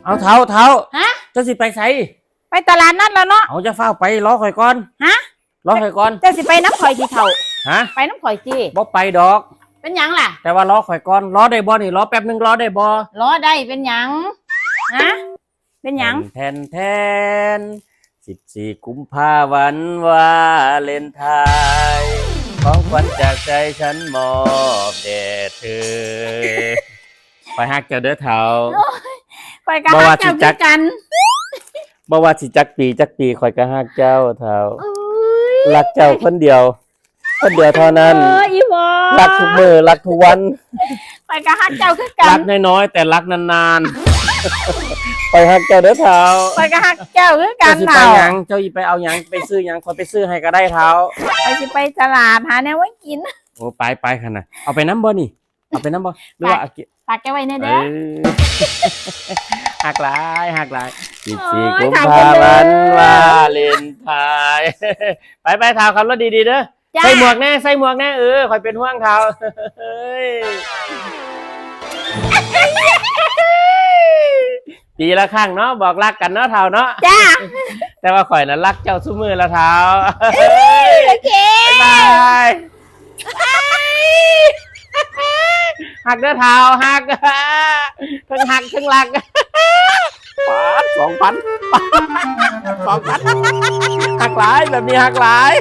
ເອົາ ເຖົ້າ ເຖົ້າ ຮະ? ເຈົ້າຊິໄປໃສ? ໄປຕະຫຼາດນັດແລ້ວເນາະ. ເອົາ ຢ່າຟ້າວໄປ ລໍຂ້ອຍກ່ອນ. ຮະ? ລໍຂ້ອຍກ່ອນ. ເຈົ້າຊິໄປນຳຂ້ອຍຕິເຖົ້າ? ຮະ? ໄປນຳຂ້ອຍຕິ? ບໍ່ໄປດອກ. ເປັນຫຍັງລະ? ແຕ່ວ່າລໍຂ້ອຍກ່ອນ. ລໍໄດ້ບໍ່ນີ້? ລໍແປັບໜຶ່ງ ລໍໄດ້ບໍ່? ລໍໄດ້ ເປັນຫຍັງ? ຮະ? ເປັນຫຍັງ? ແທນ ແທນ ສິບສີ່ ກຸມພາ ວັນວາເລນທາຍ ຂອງຂວັນຈາກໃຈ ສັນມອບແດ່ເທີ. ຂ້ອຍຮັກເຈົ້າເດີເຖົ້າ. ໂອ້ຍ ຂ້ອຍກໍຮັກເຈົ້າຄືກັນ. ບໍ່ວ່າຊິຈັກປີຈັກປີ ຂ້ອຍກໍຮັກເຈົ້າເຖົ້າ. ໂອ້ຍ ຮັກເຈົ້າຄົນດຽວ ຄົນດຽວເທົ່ານັ້ນ. ເອີ ອີ່ພໍ່ ຮັກທຸກມື້ ຮັກທຸກວັນ. ຂ້ອຍກໍຮັກເຈົ້າຄືກັນ. ລັກນ້ອຍໆ ແຕ່ລັກນານໆ. ຂ້ອຍຮັກເຈົ້າເດີເຖົ້າ. ຂ້ອຍກໍຮັກເຈົ້າຄືກັນ. ເຈົ້າຊິໄປຫຍັງ? ເຖົ້າ ເຈົ້າຊິໄປເອົາຫຍັງ? ໄປຊື້ຫຍັງ? ຂ້ອຍໄປຊື້ໃຫ້ກໍໄດ້ເຖົ້າ. ຂ້ອຍຊິໄປຕະຫຼາດຫາແນວມາກິນ. ໂອ້ ໄປໆ ຄັນນະ. ເອົາໄປນຳບໍ່ນີ້? ເອົາໄປນຳບໍ່ ຫຼືວ່າ ຝາກ ຝາກແກໄວ້ແດ່ເດີ. ເອີ ຮັກຫຼາຍ ຮັກຫຼາຍ. ສິບສີ່ ໂອ້ຍ ກຸມພາ ວັນວາເລນທາຍ. ໄປໆ ເຖົ້າ ຂັບລົດດີໆເດີ. ຈ້າ ໃສ່ໝວກແດ່ ໃສ່ໝວກແດ່. ເອີ ຂ້ອຍເປັນຫ່ວງເຖົ້າ. ປີລະຄັ້ງເນາະ ບອກຮັກກັນເນາະເຖົ້າເນາະ. ຈ້າ ແຕ່ວ່າຂ້ອຍນະຮັກເຈົ້າຊຸມື້ລະເຖົ້າ. ໂອເຄ ບາຍບາຍ. ຮັກເດີເຖົ້າ ຮັກ ເທິງຮັກເທິງລັກ. ປາດ ສອງພັນ ສອງພັນ ຮັກຫຼາຍ ແບບນີ້ຮັກຫຼາຍ.